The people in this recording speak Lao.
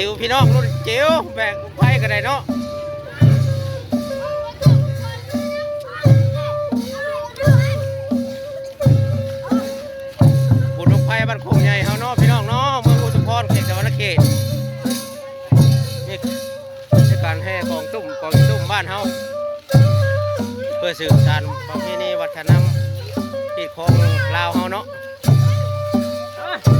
ຈິວ ພີ່ນ້ອງ ລຸ້ນຈິວ ແບກໄຟກໍໄດ້ເນາະ. ບຸນບັ້ງໄຟບ້ານໂຄກໃຫຍ່ເຮົາເນາະ ພີ່ນ້ອງເນາະ ເມືອງອຸທຸມພອນ ເຂດສະຫວັນນະເຂດ. ນີ້ຄືການແຫ່ກອງຕຸ້ມ ກອງຕຸ້ມບ້ານເຮົາ ເພື່ອສືບສານປະເພນີວັດທະນະທຳຮີດຄອງລາວເຮົາເນາະ.